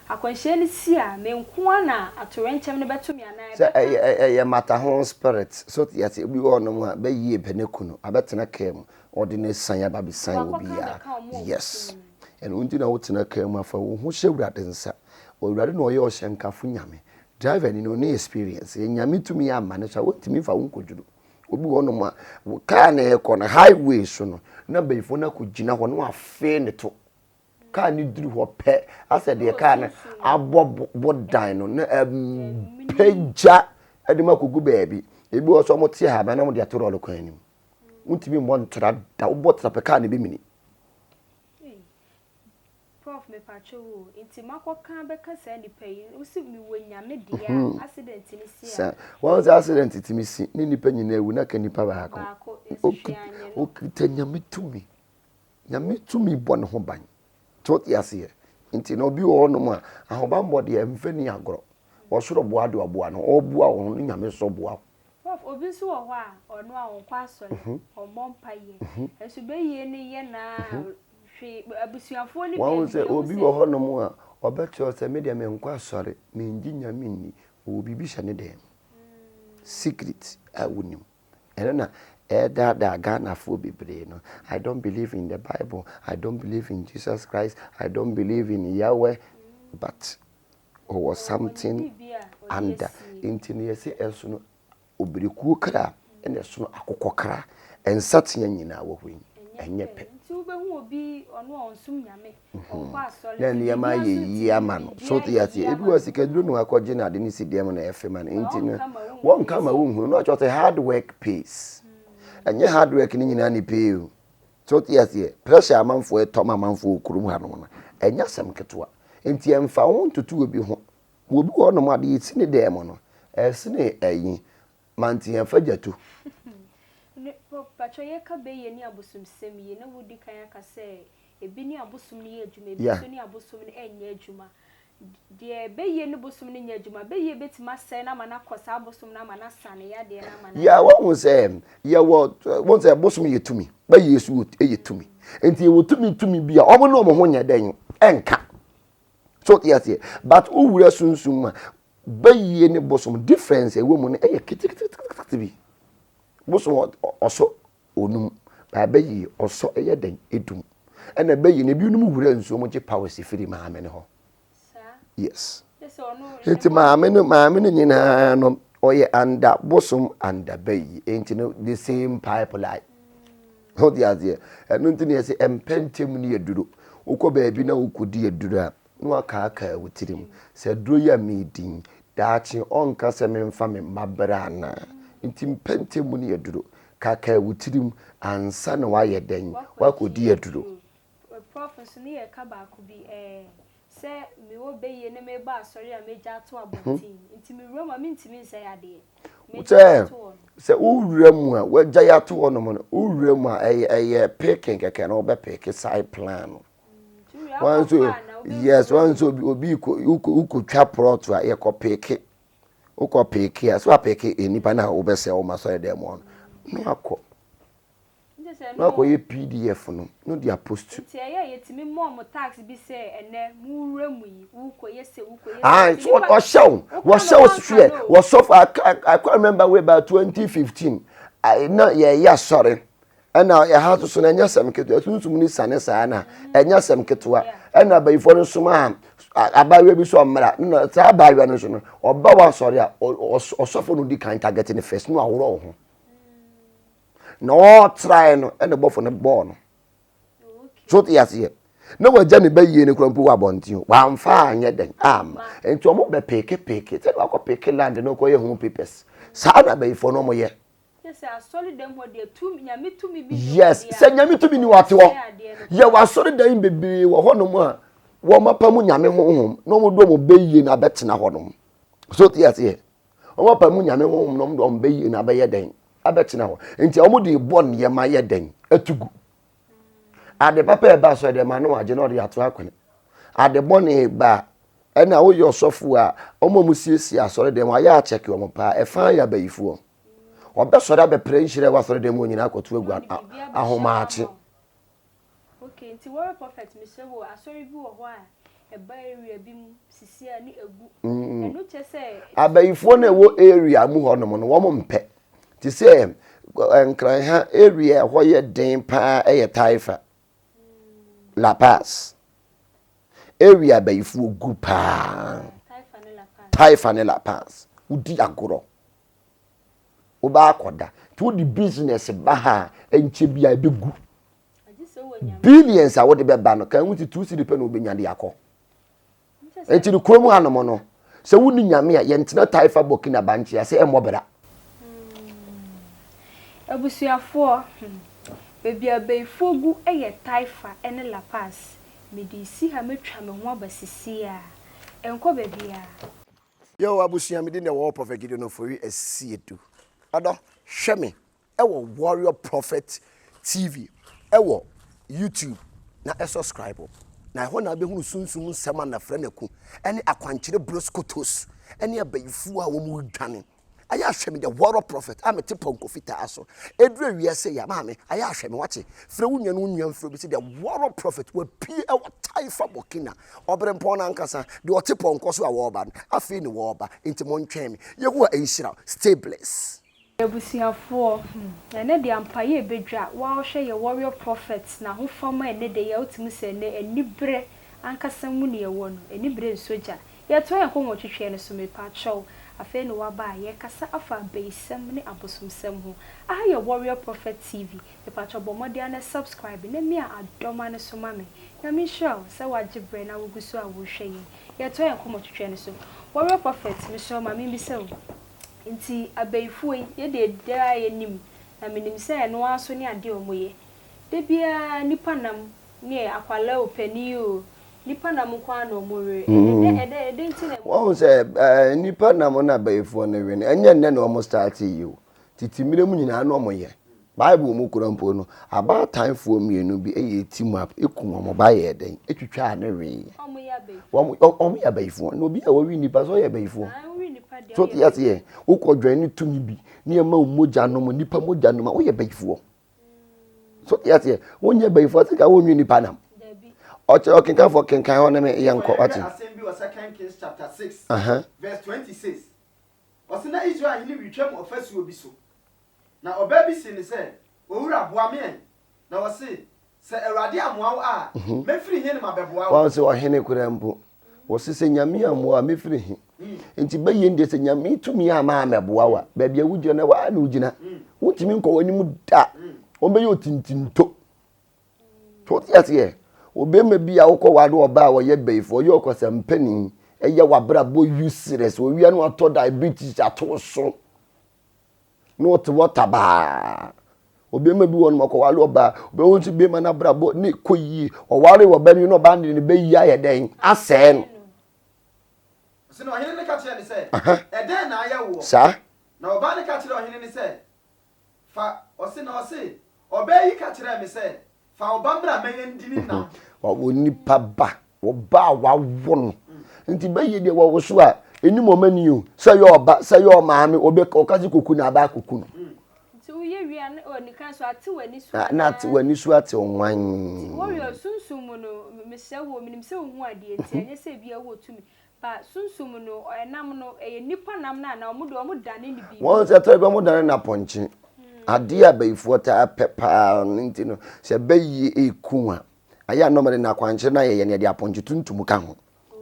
a, akwanhyia no si a, me nko ara na atoyerɛnkyɛm no bɛto me anaa Sɛ ɛbɛka? ɛyɛ ɛyɛ mmataho spirit. So te aseɛ? Obi wɔ hɔnom a bɛyie pɛ n'aku no, abɛtena kaa mu. Ɔde ne san aba bɛsan wɔ biara. Yes. Ɛno nti na wotena kaa mu afa wo ho hyɛ Awurade nsa. Awurade na ɔyɛ ɔhyɛnkafo Nyame. Driver ni no ne experience. Yɛ Nyame tumi amma ne so a wontumi mfa wo nkɔduru. Obi wɔ hɔnom a kaa na ɛkɔ no highway so no na bɛyifoɔ no akɔgyina hɔ na wafee ne to. Kaa no duru hɔ pɛ asɛ deɛ kaa no abɔ bodan no na ɛmpagya ɛde ma kɔgu baabi. Ebi wɔ sɛ wɔte ahaban na wɔde ato lɔre kwan no mu. Wontumi mmɔ ntra da, wobɔ tra pɛ kaa no bɛmini. Prof mepakyɛw o, nti makɔka bɛka saa nipa yi, wosi mewɔ nyame deɛ a, mhm. accident ni si a. Wɔn sɛ accident tumi si ne nipa nyinaa ewu na ka nipa baako. Okita nyame tumi. Nyame tumi bɔ ne ho ban. Nti wote aseɛ? Nti na obi wɔ hɔnom a ahobanbɔ deɛ mfa ni agorɔ. Ɔsoro boa deɛ ɔboa no, ɔboa wo ho no nyame nso boa wo. Prof, obi nso wɔ hɔ a, ɔno a ɔnkɔ asɔre, ɔmmɔ mpaeɛ, nso bɛyie no yɛ no ara hwee, abusuafoɔ no Wahu sɛ obi wɔ hɔnom a, ɔbɛkyerɛ wo sɛ me deɛ menkɔ asɔre, mengye Nyame nni, ɔwɔ biribi hyɛ ne dan mu, secret a wonim. Ɛno na ɛredaadaa Ghanafoɔ bebree no. I don't believe in the Bible, I don't believe in Jesus Christ, I don't believe in Yahweh, but ɔwɔ something under. Nti no yɛse ɛsono obirikuo kra ɛna ɛsono akokɔ kra. Nsatea nyinaa wɔ hɔ yi, ɛnyɛ pɛ. Nti wobɛhu obi ɔno a ɔnsom Nyame, ɔnkɔ asɔre, Na nneɛma ayɛ yie ama no. So te aseɛ? Ebi wɔ sikaduro na wakɔgye no ade no si dɛm na ɛfɛ ma no. Nti no, wɔnka ma wonhunu. Na ɔkyerɛ sɛ hard work pays. Ɛnyɛ hard work no nyinaa ne pay o. So te aseɛ? Pressure amanfoɔ ɛtɔ ma amanfoɔ wɔ kurom hanom no, ɛnyɛ asɛm ketewa. Nti ɛmfa wo ho ntoto obi ho. Obi wɔ hɔnom a, deɛ ɛsi ne dan mu no, ɛsene ayi, Manteafa gyato. Ne pɔ pakyɛ yɛka bɛyɛ ne abosomsɛm yi na wodi kan aka sɛ ebi ne abosom no yɛ adwuma ebi nso ne abosom no ɛnyɛ adwuma deɛ bɛyɛ ne bosom no nyɛ adwuma bɛyɛ bɛtumi asɛe no ama no akɔ saa abosom no ama no asa ne yadeɛ no ama no. Yeah wahu sɛ yɛwɔ wɔn sɛ bosom yɛ tumi bɛyɛ so yɛ tumi nti yɛwɔ tumi tumi bi a wɔn ne wɔn ho nyɛ dɛn ɛnka so te aseɛ but wowura sunsum mu a Bayie ne bosom difference a ɛwɔ mu no yɛ keteketekete bi. Bosom ɔsɔ onum, baa bayie ɔsɔ ɛyɛ dɛn edum. Ɛna bayie no ebinom wura nsuo mu gye powers firi maame no hɔ. Yes. Nti maame no maame no nyinaa no ɔyɛ under bosom under bayie. Nti no the same pipeline. Ho te aseɛ. Ɛno nti na yɛsɛ mpɛ ntɛm ne aduro. Wokɔ baabi na wokɔdi aduro a na wakaakaa wo tirim sɛ aduro yi a meredi yi, daakye ɔnka sɛ memfa me mma bra anaa? Nti mpɛ ntɛm mu ne aduro. Kaakaa wo tirim ansa na woayɛ dɛn? Woakɔdi aduro. Prof nso ne yɛka baako bi ɛɛ sɛ mewɔ bɛyie ne meba asɔre a mɛgya ato abɔnten nti mewura mu a mentumi nsɛe adeɛ. Sɛ sɛ wowura mu a wagya ato hɔ nom no wowura mu a ɛyɛ ɛyɛ picking kɛkɛ na wobɛpeke side plan no. Wɔn nso yes wɔn nso obi obi kɔ wokɔ twa prɔt a yɛkɔ peke wokɔ peke a so apeke nipa na wobɛsɛ wɔn asɔre dɛm hɔ no na wakɔ na wakɔ yɛ pdf no na ɔde apost. Nti ɛyɛ yɛtumi mɔ ɔmo tax bi sɛ ɛnɛ mo wura mu yi wokɔ yɛ sɛ wokɔ yɛ sɛ. So ɔhyɛ wo wɔhyɛ wo hwɛ wɔsɔfo I I can't remember way about 2015 na yɛyɛ asɔre. Ɛna ɛha nso so no ɛnyɛ asɛm ketewa sunsum no sane saa na ɛnyɛ asɛm ketewa ɛna abayifoɔ no soma a abaayewa bi so ɔmmra na saa abaayewa no nso no ɔba wɔ asɔre a ɔsɔfo no di kan target ne first no aworɔ wo ho na ɔtrae no ɛna bɔfo no bɔɔ no so te aseɛ na wagya ne ba yie no kora mpo wɔ abɔnten wamfa anyɛ dɛn ama nti ɔmo bɛ peke peke sɛdeɛ wakɔ peke land no kɔyɛ ho papers saa na abayifoɔ no ɔmo yɛ Yes, sɛ Nyame tumi ni wate hɔ. Yɛwɔ asɔredan bebree wɔ hɔnom a wɔn mu Nyame honhom na wɔn de wɔn bɛyie na abɛtena hɔnom. So te aseɛ. Wɔn apa mu Nyame honhom na wɔn de wɔn bɛyie na abɛyɛ dɛn abɛtena hɔ. Nti wɔn de bɔ nneɛma yɛ dɛn atu gu. Ade papa ɛba asɔre dɛm ano agye na ɔde ato akwene. Ade bɔne ba ɛna woyɛ ɔsɔfo a wɔn a wɔsiesie asɔre dɛm ayɛ akyɛke wɔn paa ɛfa yɛ abayifoɔ. Ɔbɛsɔre abɛpere nhyira ɛwɔ asɔredan mu nyinaa akɔto agu ahomakye. Okay, nti warrior prophet mesrɛ wo asɔre bi wɔ hɔ a ɛba area bi mu sisi a ne egu. Mm. Ɛno kyɛ sɛ. Abayifoɔ na ɛwɔ area mu hɔ nom no wɔn mpɛ. Te sɛ nkran ha area ɛhɔ yɛ den paa ɛyɛ Taifa. La Paz. Area abayifoɔ gu paa. Taifa ne La Paz. Wodi agorɔ. Wobɛ akɔda. Nti wode business ba ha a, ɛnkyɛ bi a ɛbɛgu. Billions a wode bɛba no, kan wo ti two cedi pɛ na wobɛnya de akɔ. Nti no kurom hanom no, sɛ wonni nyame a, yɛntena Taifa Burkina Bankye ase ɛmmɔ bra. Hmm. Abusuafoɔ, hmm. Baabi a abayifoɔ gu yɛ Taifa ne La Paz. Mede resi ha mɛtwa me ho aba sisi a. Ɛnkɔ baabiara. Yo abusua me din de Warrior Prophet Gideon Ofori Asiedu. Ɔdɔ hwɛ me ɛwɔ Warrior Prophet TV ɛwɔ YouTube na ɛsubscribe na ɛhɔ na abɛhunu sunsum nsɛm a nafrɛ no aku ɛne akwankyerɛ broskotos ɛne abayifoɔ a wɔn dwane. Ayɛ ahwɛ me the warrior prophet a mete pɔnkɔ fitaa so. Ɛduru awia sɛ ya maame, ayɛ ahwɛ me wate. Frɛ wo nua no wo nua mfrɛ obi sɛ the warrior prophet wapue ɛwɔ Taifa Burkina. Ɔberempɔn no ankasa, deɛ ɔte pɔnkɔ so a wɔreba no, afei ne wɔreba, nti montwɛn me. Yehowa nhyira wo. Stay blessed. Abusuafoɔ, hmm, ɛnɛ deɛ ampa yɛ ɛbɛdwa, wo a wohwɛ yɛ Warrior Prophet n'ahofama ɛnɛ da yi a wotumi sɛ ɛnɛ aniberɛ ankasa mu ne yɛwɔ no, aniberɛ nsɔ gya. Yɛtoa yɛn nkɔmmɔtwetweɛ no so, mepakyɛw, afei na woaba a, yɛrekasa afa abayisɛm ne abosomsɛm ho. Aha yɛ Warrior Prophet TV, mepakyɛw bɔ mmɔden ara na subscribe na mia adɔma no so ma me. Nyame nhyira wo sɛ woagye berɛ na wogu so a worehwɛ yɛn. Yɛtoa yɛn nkɔmmɔtwetweɛ no so. Warrior Prophet, mesrɛ wo ma membisa wo, nti abayifoɔ yi, yɛdeɛ daa yɛnim, na menim sɛ ɛno ara nso ne adeɛ a wɔyɛ. Da biara nnipa nam ne akwadaa o, panin o, nnipa nam nko ara na wɔwe. Ɛdɛ ɛdɛ ɛdɛn nti na. Wɔn sɛ ɛɛ nnipa nam na abayifoɔ no we no, ɛnyɛ nnɛ na wɔn start yi o. Tete mmerɛ mu nyinaa na wɔyɛ. Bible mu kura mpo no, abaatanfoɔ mmienu bi yɛ team up kum wɔn ba yɛɛ dɛn? Etwitwaa ne weeɛ. Wɔn wɔn yɛ abayifoɔ. Na obi a wɔwe nnipa sɛ ɔyɛ abayifoɔ. So te aseɛ, wokɔ dwan ne tumi bi ne ɛma wo mogya nom, nnipa mogya nom a woyɛ bayifoɔ. So te aseɛ, wonyɛ bayifoɔ sɛ ka wonwe nnipa nam. Ɔkyerɛ ɔkenkanfoɔ kenkan hɔ ne me yɛnkɔ wate. Asɛm bi wɔ Second Kings chapter 6 Aha. verse 26. Ɔse na Israel hene retwam ɔfasuo bi so. Na ɔbaa bi see no sɛ, Owura, boa me ɛ! Na ɔse, Sɛ Awurade ammoa wo a, mɛfiri he ne mabɛboa wo? Wahu sɛ ɔhene koraa mpo, wɔse sɛ Nyame ammoa wo a, mɛfiri he? Nti bɛyɛ deɛ sɛ Nyame tumi amma ammɛboa wo a, baabi a wogyina no, ɛhɔ ara na wogyina. Wontumi nkɔ w'anim da. Wɔbɛyɛ otintinto. So wote aseɛ? Obɛma bi a wokɔ wade ɔbaa a ɔyɛ bɛyifoɔ, ɔyɛ ɔkwasampani, ɛyɛ w'abrabɔ useless, owia no atɔ diabetes ato so. na ɔte hɔ tabaa. Ɔbarima bi wɔ hɔ nom ɔkɔware ɔbaa, ɔbɛhu nso barima no abrabɔ ne kɔ yie. Ɔware ɔbaa no wie na ɔbaa no de ne bɛyi ayɛ dɛn? Asɛe no. Ɔse na ɔhene no ka kyerɛɛ no sɛ, Ɛdɛn na ayɛ woɔ? Saa. Na ɔbaa no ka kyerɛɛ ɔhene no sɛ, Fa, ɔse na ɔse, Ɔbaa yi ka kyerɛɛ me sɛ, Fa wo ba mmra ma yɛndi ne nam. Wawo nipa ba, ɔba a wawo no. Nti bɛyɛ deɛ wɔwo so a, ɛnim ɔma ni o, sɛ yɛ ɔba, sɛ yɛ ɔmaame, ɔbɛ ɔka sɛ koku na aba akɔku no. Nti woyɛ wie a na ɔni kan so ate w'ani so Na ate w'ani so ate nwan. Nti wɔyɛ sunsum mu no, mesrɛ wo, menim sɛ wohu adeɛ nti ɛnyɛ sɛ ebia wowɔ tumi. Ba sunsum no, ɛnam no, ɛyɛ nnipa nam no anaa wɔn deɛ wɔn dane no biribi? Wɔn sɛ tɔrɔ bi wɔn dane no apɔnkye. Adeɛ a bayifoɔ taa pɛ paa no nti no, sɛ bayie eku a, ayɛ a nɔɔma de no akwankyerɛ no ayɛ yɛ no yɛde apɔnkye tuntum ka ho.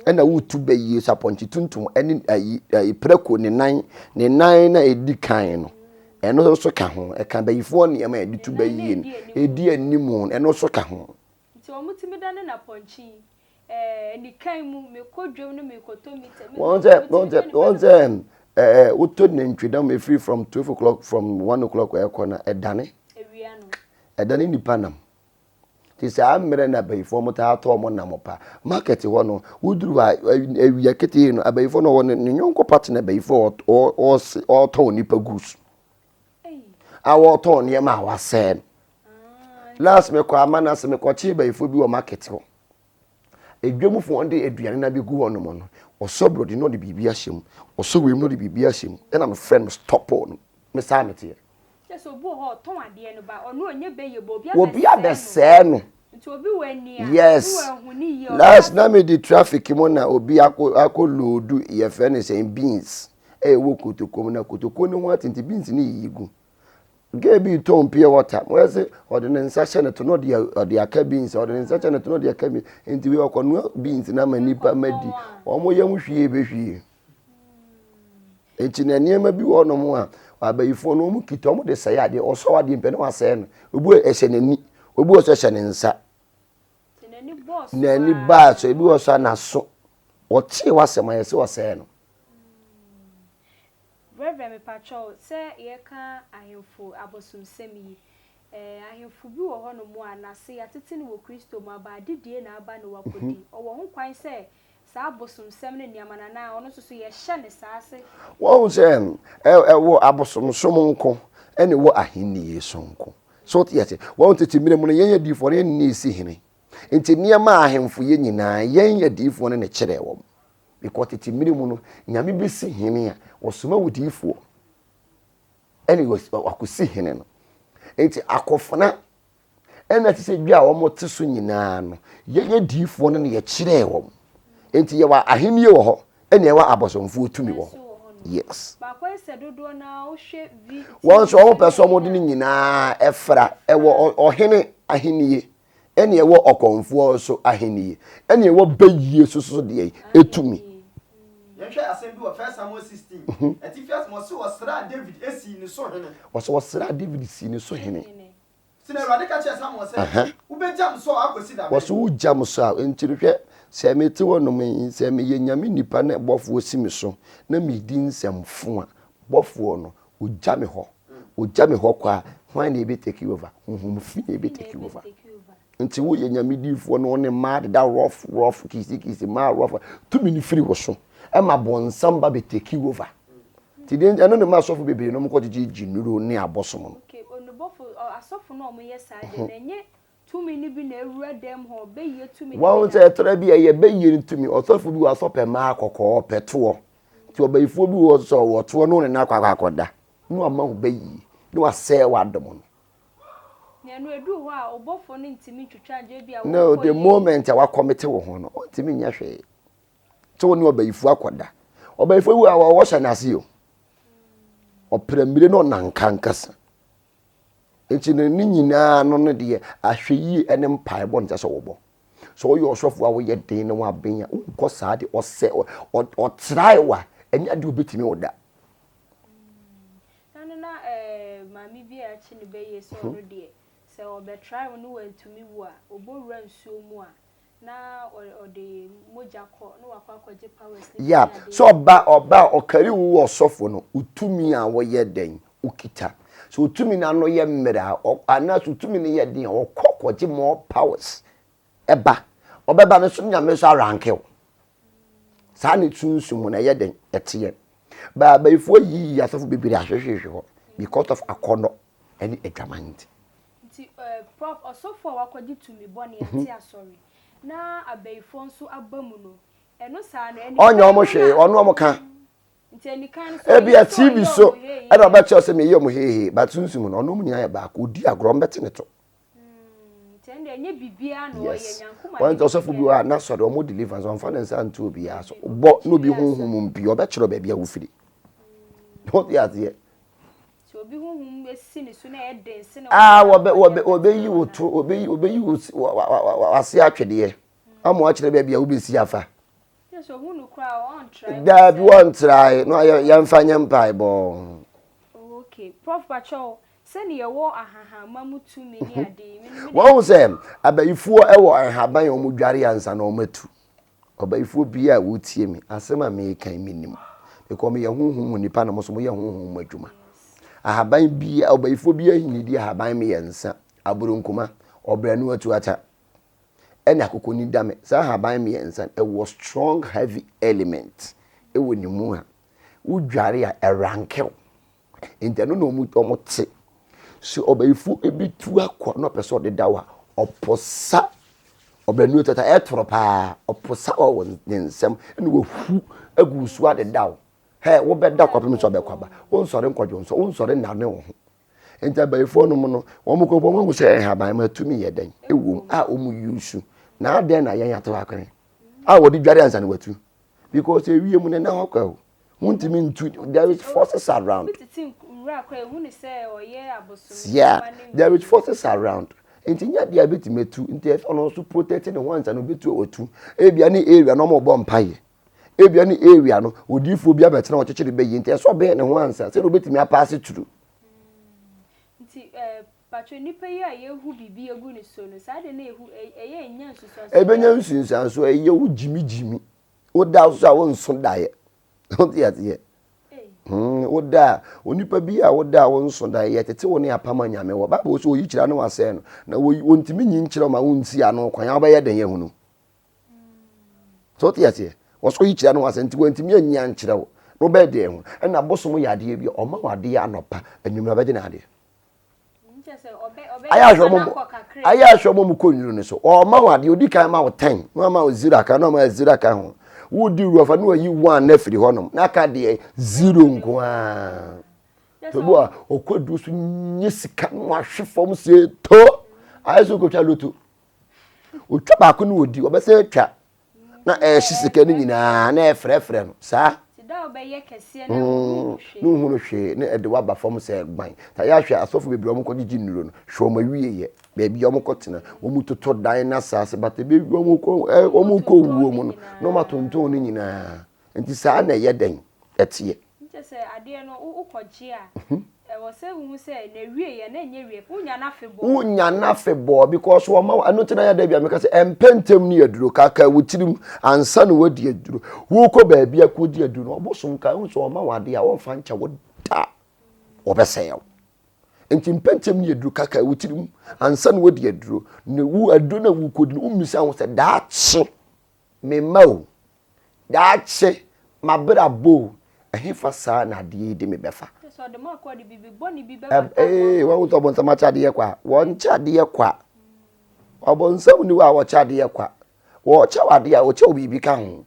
Ɛna wotu bayie so apɔnkye tuntum ɛne ayi ayi prɛko ne nan ne nan na edi kan no, ɛno nso ka ho. Ɛka bayifoɔ nneɛma a yɛde tu bayie no, edi anim no, ɛno nso ka ho. Nti wɔn tumi dane no apɔnkye yi. Anikan mu, mekɔ dwam no mekɔtɔ meat. Wɔn sɛ wɔn sɛ wɔn sɛ ɛɛ wotɔ nantwi nam efiri from 12 o'clock from 1 o'clock ɛkɔ na ɛdane. Ewia no. Ɛdane nipa nam. Te saa mmerɛ na abayifoɔ mo taa tɔ wɔn nam pa. Market hɔ no woduru hɔ a awia ketee no abayifoɔ no wɔ ne ne nyɔnko partner abayifoɔ ɔ ɔ ɔtɔn nipa goods. A wɔtɔn nneɛma a wasɛɛ no. Last mekɔ ama no ase mekɔkyee bayifoɔ bi wɔ market hɔ. Edwamfoɔ de aduane no abɛgu hɔ nom no, ɔsɔ borɔde na ɔde biribi ahyɛ mu, ɔsɔ wei mu na ɔde biribi ahyɛ mu, ɛna mefrɛ no stop no, me saa meteɛ. Kyɛ sɛ obi wɔ hɔ ɔtɔn adeɛ no ba ɔno ɔnyɛ bɛyɛ bɔ obi Obi abɛsɛɛ no. Nti obi wɔ ani a Yes. ne wahu ne yie ɔbɛka Last sɛ na medi traffic mu na obi akɔ akɔ loodu yɛfrɛ no sɛn beans ɛwɔ kotokuo mu na kotokuo no ho ate nti beans no yiyi gu. Girl bi retɔn pure water. Wɔyɛ sɛ ɔde ne nsa hyɛ ne to na ɔde ɔde aka beans, ɔde ne nsa hyɛ ne to na ɔde aka beans. Nti wei ɔkɔnoa beans na ama nipa ma di. Wɔn yam hwie bɛhwie. Nti na nneɛma bi wɔ hɔnom a abayifoɔ no wɔn kita wɔn de sɛe adeɛ. Ɔsɔ adeɛ mpɛ na wasɛe no. Obi wɔ ɛhyɛ n'ani, obi wɔ so ɛhyɛ ne nsa. N'ani baa so, ebi wɔ so a n'aso. Ɔtee w'asɛm ayɛ sɛ ɔsɛe no. Rev mepakyɛw sɛ yɛka ahemfo abosomsɛm yi eh, ahemfo bi wɔ hɔ nom a nase yɛatete no wɔ Kristo mu aba adedie na aba na wakɔdi, ɔwɔ ho kwan sɛ saa abosomsɛm ne nneɛma no anaa ɔno nso so yɛhyɛ no saa se. Wahu sɛ ɛwɔ abosomsom nko ɛna ɛwɔ ahennie so nko. So wote ase? Wahu tete mmerɛ mu no yɛn adiyifoɔ no yɛn ne ɛsi hene. Nti nneɛma a ahemfo yɛ nyinaa yɛn adiyifoɔ no na ɛkyerɛɛ wɔn. Because tete mmerɛ mu no, Nyame bɛsi hene a, ɔsoma odiyifoɔ ɛne wakɔsi hene no. Nti akɔfena ɛna te sɛ dwa a wɔte so nyinaa no, yɛyɛ diyifoɔ no na yɛkyerɛɛ wɔn. Nti yɛwɔ ahennie wɔ hɔ ɛne ɛwɔ abɔsomfoɔ tumi wɔ hɔ. Yes. Baako ayɛ sɛ dodoɔ no ara wohwɛ vi. Wɔn nso wɔn pɛ sɛ wɔde ne nyinaa ɛfra ɛwɔ ɔhene ahennie ɛne ɛwɔ ɔkɔmfoɔ nso ahennie ɛne ɛwɔ bɛyie so so deɛ ɛtumi. Yɛnhwɛ asɛm bi wɔ 1 Samuel 16 atifi asɛm ɔse wɔsraa David sii ne so hene. Ɔsɛ wɔsraa David sii ne so hene. Nti na Awurade ka kyerɛɛ Samuel sɛ, Wobɛgyam Saul akɔsi da bɛn? Wɔse wogyam Saul, enti no hwɛ, sɛ mete hɔnom yi, sɛ meyɛ Nyame nipa na bɔfoɔ si me so na medi nsɛm fo a, bɔfoɔ no, ɔgya me hɔ. Ɔgya me hɔ kɔ a, hwan na ɛbɛ take over? Honhom fi na ɛbɛ take over. Nti woyɛ Nyame diifoɔ na wo ne mmaa deda rough rough kisi kisi mmaa rough, tumi no firi wo so, ɛma bɔnsam ba bɛ take over. Nti deɛ ɛno ne ma asɔfo bebree no wɔkɔ gyegye gye nnuro ne abosom no. Okay, onubɔfo, asɔfo no a wɔyɛ saa deɛ no ɛnyɛ tumi no bi na awura dɛm hɔ, bɛyie tumi no bi na. Wɔn sɛ ɛtɔrɔ bi ɛyɛ bɛyie no tumi, ɔsɔfo bi wɔ asɔ pɛ mmaa kɔkɔɔ pɛ toɔ, nti ɔbɛyifoɔ bi wɔ sɛ ɔwɔ toɔ no ne no akɔ akɔ akɔda, na wama wo bɛyie, na wasɛe w'adom no. Na ɛno ɛduru hɔ a ɔbɔfoɔ no ntumi ntwitwa ngye bi a No, the moment a wakɔmete wo ho no, ɔntumi nyɛ hwee. sɛ wɔne ɔbayifoɔ akɔda ɔbayifoɔ wu a wɔwɔ hyɛ n'ase o ɔpere mmire na ɔnanka nkasa nti no ne nyinaa no no deɛ ahwɛ yie ne mpaebɔ no sɛ sɛ wɔbɔ sɛ woyɛ ɔsɔfo a woyɛ den na waben a wonkɔ saa de ɔsɛ ɔtrae wa ɛnyɛ adeɛ obɛtumi wo da na no na eh, maame bi a akyi ne bɛyɛ sɛ ɔno deɛ sɛ ɔbɛtrae wo ne wantumi wu a ɔbɔwura nsuo mu a Na ɔde mogya kɔ na wakɔ akɔgye powers ne Yeah, sɛ ɔba ɔba a ɔkari wo wɔ ɔsɔfo no, wo tumi a wɔyɛ dɛn wokita. Sɛ wo tumi no ano yɛ mmerɛ a, anaasɛ wo tumi no yɛ den a, ɔkɔ kɔgye more powers ɛba. Ɔbɛba no so Nyame nso aranke wo. Saa ne sunsum mu no ɛyɛ dɛn ɛteɛ. Ba abayifoɔ yiyi asɔfo bebree ahwehwehwe hɔ because of akɔnnɔ ɛne adwaman nti. Nti eh, prof, ɔsɔfo a wakɔgye tumi bɔne ate asɔre, na abayifoɔ nso aba mu no, ɛno saa no, anikan Ɔnyɛ wɔn no hwee, na. ɔno wɔn ka. Nti anikan no sɛ Ebi ɔyɛ a sɛ TV ɔyɛ so wɔn hehe ɛna a. ɔbɛkyerɛ sɛ meyɛ wɔn hehe, but sunsum no, ɔno wɔn nyinaa yɛ baako, odi agorɔ, wɔn bɛte ne to. Nti ɛnde ɛnyɛ biribiara na ɔyɛ, Yes. Nyankoma Wɔn ne nti ɔsɔfo bi wɔ kɛkɛ. a n'asɔre wɔn deliverance, ɔnfa ne nsa nto obiara so. Dabi, Bɔ na obi ɔkyiri asɛm. honhom mpie, ɔbɛkyerɛ baabi a wofiri. Wote aseɛ? Sɛ obi honhom si ne so na ɛyɛ den sene Ah, wɔbɛ wɔbɛ wɔbɛyi wo to wɔbɛyi wɔbɛyi wo wase atwedeɛ ama wakyerɛ baabi a wobɛsi afa. Daabi wɔntrae na yɛmfa nyɛ mpaebɔ. Okay, Prof Pacho, sɛne yɛwɔ ahahamma mu tumi ne ade yi. Wɔn sɛ abayifoɔ wɔ nhaban a wɔn dware ansa na wɔn atu. Ɔbayifoɔ biara a wotie me, asɛm a mereka yi menim. Because meyɛ honhom mu nipa na mo nso moyɛ honhom mu adwuma. Ahaban biara, ɔbayifoɔ biara hinidi ahaban mmiɛnsa, aburonkoma, ɔbrɛno atuata, ɛne akokɔnidame. Saa ahaban mmiɛnsa no, ɛwɔ strong heavy element ɛwɔ ne mu a, wodware a ɛrankew. Nti ɛno na wɔn wɔn te. Sɛ ɔbɛyifo bi tu akɔ na ɔpɛ sɛ ɔde da wo a, ɔposa ɔbɛnu tata ɛtoro paa ɔposa wɔ ne nsam ɛna wahu agu so adeda wo. Hɛ wobɛda kɔpem sɛ ɔbɛkɔ aba. Wonsɔre nkɔdwo nsɔ wonsɔre nnane wo ho. Nti abayifoɔ nom no wɔn kɔ wɔn ahu sɛ nhaban ma tumi yɛ dɛn ɛwom a wɔn yusu. Na adɛn na yɛn ato akɔne a wɔde dware ansa na watu because ewiem no na hɔ kwa o. Wontumi ntu there is forces around. Yeah, there is forces around. Nti nyɛ adeɛ a ebetumi atu nti ɛsɛ ɔno nso protect ne ho ansa na obetu otu. Ebia ne area na ɔmo bɔ mpaeɛ. Ebia ne area no odiifoɔ bi abɛtena ɔkyekyere bɛyie nti ɛsɛ ɔbɛn ne ho ansa sɛdeɛ obetumi apaase turu. Nti ɛɛ patro nipa yi a yɛhu biribi egu ne so no saa de na ehu ɛyɛ enya nsusuanso. Ebenya nsunsuanso ɛyɛ wo gyimi gyimi. Woda nso a wonso daeɛ. Wote aseɛ? Hmm, woda a, onipa bi a woda a wonso daeɛ, yɛtete wo ne apam a Nyame wɔ. Bible sɛ oyi kyerɛ na wasɛe no. Na wɔntumi nyi nkyerɛ ma wonsi ano kwan a wobɛyɛ dɛn ahunu. So wote aseɛ? Wɔsɛ oyi kyerɛ no wasɛe nti wɔntumi anyi ankyerɛ wo. Na wobɛyɛ dɛn ahu? Ɛna bosom yɛ adeɛ bi a ɔma wo adeɛ anɔpa, anwummerɛ ɔbɛgye n'adeɛ. Ayɛ ahwɛ ɔmo ayɛ ahwɛ ɔmo kɔ nnuru no so ɔma wo adeɛ odi kan ma wo ten na ɔma wo zero aka na ɔma zero aka ho wodi wura fa na wayi one na afiri hɔnom na aka deɛ zero nko ara tobi a ɔkɔ duro so nye sika na wahwe fam sie to ayɛ sɛ okotwa loto otwa baako na odi ɔbɛsɛ atwa na ɛhye sika no nyinaa na ɛfrɛfrɛ no saa. wobɛyɛ kɛseɛ na wonhu hwee. Na wonhu no hwee na ɛde wo aba fam sɛ gban. Ta yɛ ahwɛ asɔfo bebree a wɔkɔgyegye nnuro no, hwɛ wɔn awieeɛ, baabi a wɔkɔtena, wɔtotɔ dan ne asaase but ɛbɛwie wɔkɔ ɛ wɔkɔ wuo mu no na wɔatontɔn ne nyinaa. Nti saa na ɛyɛ dɛn ɛteɛ. Nkyɛ sɛ adeɛ no wo kɔgye a, ɛwɔ sɛ wohu sɛ n'awieɛ no ɛnyɛ wie, wonya no afebɔɔ. Wonya no afebɔɔ because wɔma wo, ɛno nti na yɛ da bi a meka sɛ ɛmpɛ ntɛm ne aduro, kaka wo tirim ansa na woadi aduro. Wokɔ baabi akɔdi aduro no, ɔbosom ka wohu sɛ ɔma wo adeɛ a wɔmfa nkyɛ wo da, wɔbɛsɛe wo. Nti mpɛ ntɛm ne aduro, kaka wo tirim ansa na woadi aduro. Na wo aduro no a wokɔdi no, wommisa ho sɛ daakye Me mma o, daakye m'abrabɔ o, ɛhefa saa na adeɛ yi de me bɛfa? Ee, wɔn sɛ ɔbɔnsam akyɛ adeɛ kwa. Wɔnkyɛ adeɛ kwa. Ɔbɔnsam ni hɔ a wɔkyɛ adeɛ kwa. Wɔkyɛ wɔ adeɛ a wɔkyɛ wɔ biribi ka ho.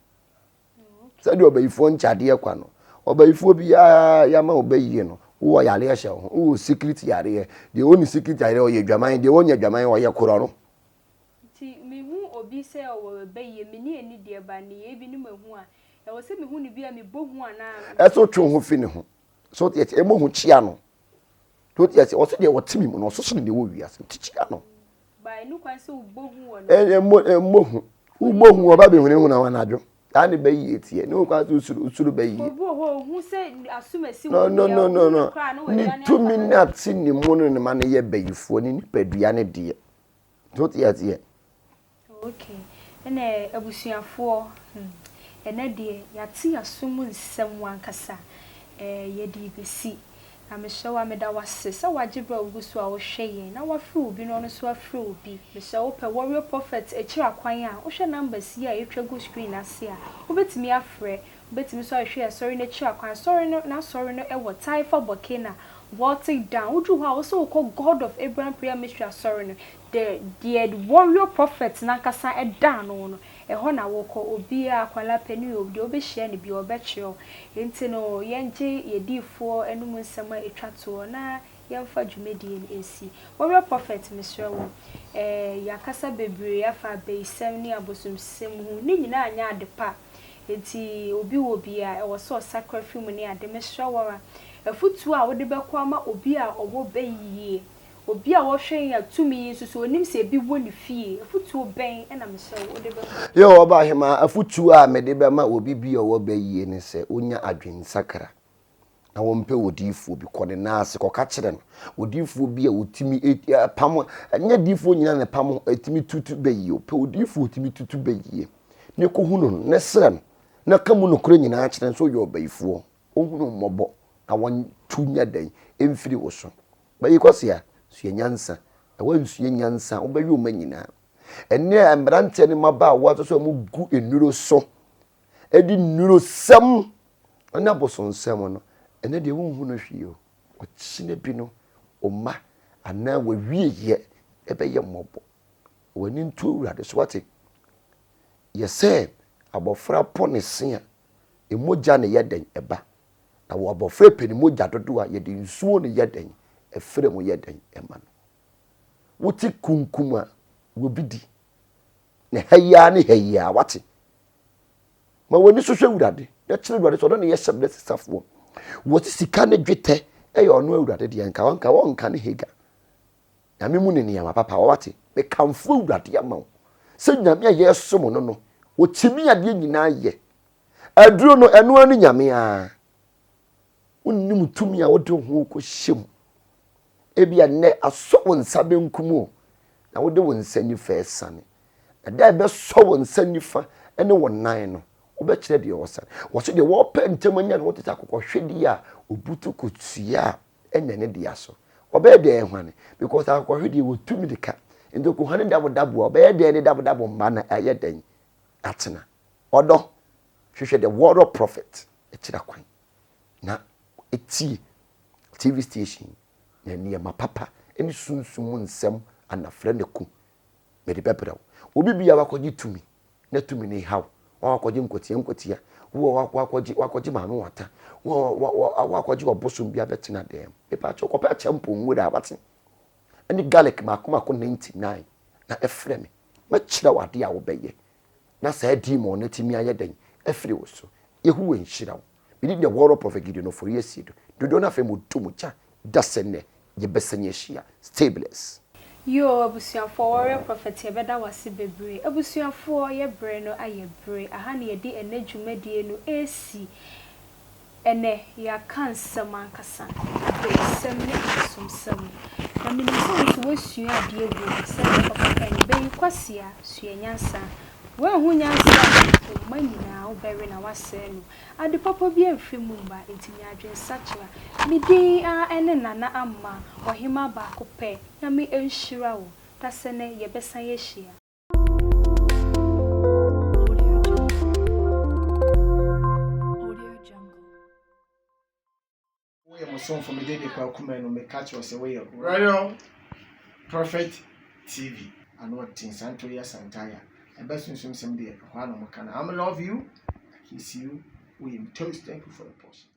Sɛdeɛ ɔbayifoɔ nkyɛ adeɛ kwa no, ɔbayifoɔ biara yɛama ɔbayie no, wowɔ yareɛ hyɛ wo ho, wowɔ secret yareɛ. Deɛ ɔnni secret yareɛ ɔyɛ adwaman, deɛ ɔnyɛ adwaman ɔyɛ korɔ no. Nti mehu obi sɛ ɔwɔ ɛbɛ yie, me ne ɛni deɛ ba nneyɛɛ bi ne mahu a, ɛwɔ sɛ mehu no bi a mebɔ hu anaa? Ɛsɛ wotwe wo ho fi ne ho. So wote aseɛ? Ɛmmɔ hu, kyia no. So wote aseɛ? Ɔse deɛ ɔte me mu no, ɔso sene deɛ ɛwɔ wiase. Nti kyia no. Ba ɛnu kwan sɛ wobɔ hu wɔ ne ho. Ɛmmɔ hu. Wobɔ hu ɔba bɛhunahuna wo anadwo. Saa ne bɛ yie teɛ. Ne ho kwan sɛ wosuro, wosuro bɛ yie. Obi wɔ hɔ ohu sɛ asomasi No, wɔ no, bia, no, no, ohu no. no koraa na Ne wadwane afa tumi no. no ate ne mu no ne ma no yɛ bayifoɔ, ne nipadua no deɛ. So wote aseɛ? Okay, ɛnɛ abusuafoɔ, hmm, ɛnɛ deɛ yɛate yɛaso mu nsɛm ankasa, eh, yɛde rebɛsi. Na mesrɛ wo a, meda wo ase sɛ woagye berɛ a wogu so a wohwɛ yɛn, na woafrɛ obi na ɔno nso afrɛ obi. Mesrɛ wo pɛ Warrior Prophet akyiri akwan a, wohwɛ numbers yi a ɛtwa gu screen ase a, wobɛtumi afrɛ. Wobɛtumi nso ahwehwɛ Asɔre no akyiri akwan. Asɔre no, n'asɔre no wɔ Taifa Burkina, Baltic Down. Woduru hɔ a, wo sɛ wokɔ God of Abraham Prayer Ministry Asɔre no, the, deɛ Warrior Prophet no ankasa da ano no, ɛhɔ na wokɔ. Obiara, akwadaa, panin o, deɛ wobɛhyia no biara, ɔbɛkyerɛ wo. Enti no, yɛngye yɛn diyifoɔ anom nsɛm a ɛtwa toɔ na yɛmfa dwumadie no nsi. Warrior Prophet, mesrɛ wo, eh, yɛakasa bebree afa abayisɛm ne abosomsɛm ho. Ne nyinaa nyɛ ade pa. Enti obi wɔ bi a, ɛwɔ sɛ ɔsakra fi mu ne ade. Mesrɛ wo ara, afotuo a wode bɛkɔ ama obi a ɔwɔ bɛ yie, obi a ɔhwɛ yɛn a tumi yi nso so ɔnim sɛ ebi wɔ ne fie, afotuo bɛn na mesrɛ wo wode bɛma? Yo, Ɔbaahemaa, afotuo a mede bɛma obi bi a ɔwɔ bɛ yie ne sɛ ɔnya adwensakra. na wɔmpɛ odiyifoɔ bi, kɔ ne nan ase kɔka kyerɛ no. Odiyifoɔ bi a ɔtumi pam, ɛnyɛ adiyifoɔ nyinaa na ɛpam, ɛtumi tutu bɛyie o. Pɛ odiyifoɔ ɔtumi tutu bɛyie na ɛkɔhu no na srɛ no na ka mu nokorɛ nyinaa kyerɛ no sɛ ɔyɛ ɔbayifoɔ. Ɔhunu mmɔbɔ na wɔntu nyɛ dɛn mfiri wo so. Bɛyi kɔsea, sua nyansa. Na woansua nyansa a, wobɛwe wo mma nyinaa. Ɛnnɛ mmeranteɛ ne mmabaawa nso sɛ wɔgu nnuro so de nnurosɛm ne abosonsɛm no, ɛnɛ deɛ wonhu no hwee o. Ɔkyena bi no, wo mma anaa w'awieeɛ ɛbɛyɛ mmɔbɔ. W'ani nto Awurade so wate. Yɛ sɛ abɔfra pɔ ne se a, mogya ne yɛ dɛn ɛba. Na wɔ abɔfra pɛ ne mogya dodoɔ a, yɛde nsuo ne yɛ dɛn ɛfrɛ mu yɛ dɛn ɛma no. Wote kunkum a, wɔbi di. Ne ha yi ara ne ha yi ara, wate. Ma w'ani so hwɛ Awurade, na kyerɛ Awurade sɛ ɔno ne yɛ hyɛbrɛ sesafoɔ. Wɔsi sika ne dwetɛ yɛ ɔno Awurade deɛ, nka wɔnka wɔnka ne Hagar. Nyame mu ne nneɛma papa, wate. Mekamfo Awurade ama wo sɛ Nyame a yɛsom no no, ɔtumi adeɛ nyinaa yɛ. Aduro no, ɛno ara ne Nyame ara. Wonnim tumi a wode wo ho rekɔhyɛ mu. Ebia nnɛ asɔ wo nsa benkum o, na wode wo nsa nifa asiane. Ɛda a ɛbɛsɔ wo nsa nifa ne wo nan no, wobɛkyerɛ deɛ ɔsane. Wɔso deɛ wɔpɛ ntɛm anya no, wote sɛ akokɔhwedeɛ a obutu kosua a ɛnyɛ ne dea so. Ɔbɛyɛ dɛn ahwane? Because akokɔhwedeɛ wɔtu mirika. Nti ɔkɔhwane dabodabo a, ɔbɛyɛ dɛn ne dabodabo mma no ayɛ dɛn atena? Ɔdɔ, hwehwɛ the warrior prophet akyira kwan na tie TV station na nneɛma papa ne sunsum mu nsɛm anafrɛ no ku mede bɛbrɛ wo. Obi bia wakɔgye tumi na tumi no haw, wakɔgye nkwatia nkwatia, wo wakɔgye wakɔgye maame wata, wo wakɔgye ɔbosom bi abɛtena dɛm. Mepa kyɛw kɔpɛ akyɛmpɔn nwura wate ɛne garlic mako mako 99 na ɛfrɛ me. Mɛkyerɛ wo adeɛ a wobɛyɛ na saa demon no atumi ayɛ dɛn afiri wo so. Yehowa nhyira wo. Mede the Warrior Prophet Gideon Ofori Asiedu. Dodoɔ no afei mo to mo gya da sɛ nnɛ yɛbɛsan ahyia. Stay blessed. Yoo abusuafoɔ Warrior Prophet yɛbɛda wo ase bebree. Abusuafoɔ yɛ berɛ no ayɛ bere. Aha na yɛde ɛnnɛ dwumadie no resi. Ɛnnɛ yɛaka nsɛm ankasa, abayisɛm ne abosomsɛm. Na menim sɛ wo nso woasua adeɛ wɔ mu sɛdeɛ papa kae no, bɛyi kwasea, sua nyansa. Woanhu nyansa a, wo mma nyinaa wobɛwe na woasɛe no. Ade papa biara mfiri mu mma, enti nya adwensakyera. Me din ara ne Nana Ama, Ɔhemaa baako pɛ. Nyame nhyira wo. Dasɛnɛ yɛbɛsan ahyia. Woyɛ mo somfo me David Kwaku Manu meka kyerɛ wo sɛ woyɛ Royal Prophet TV ano ɔden Santo yɛ Santaya ɛbɛ sunsum sɛm deɛ ɛhɔ a na wɔka no I'm love you I kiss you woyɛ me toast thank you for the portion.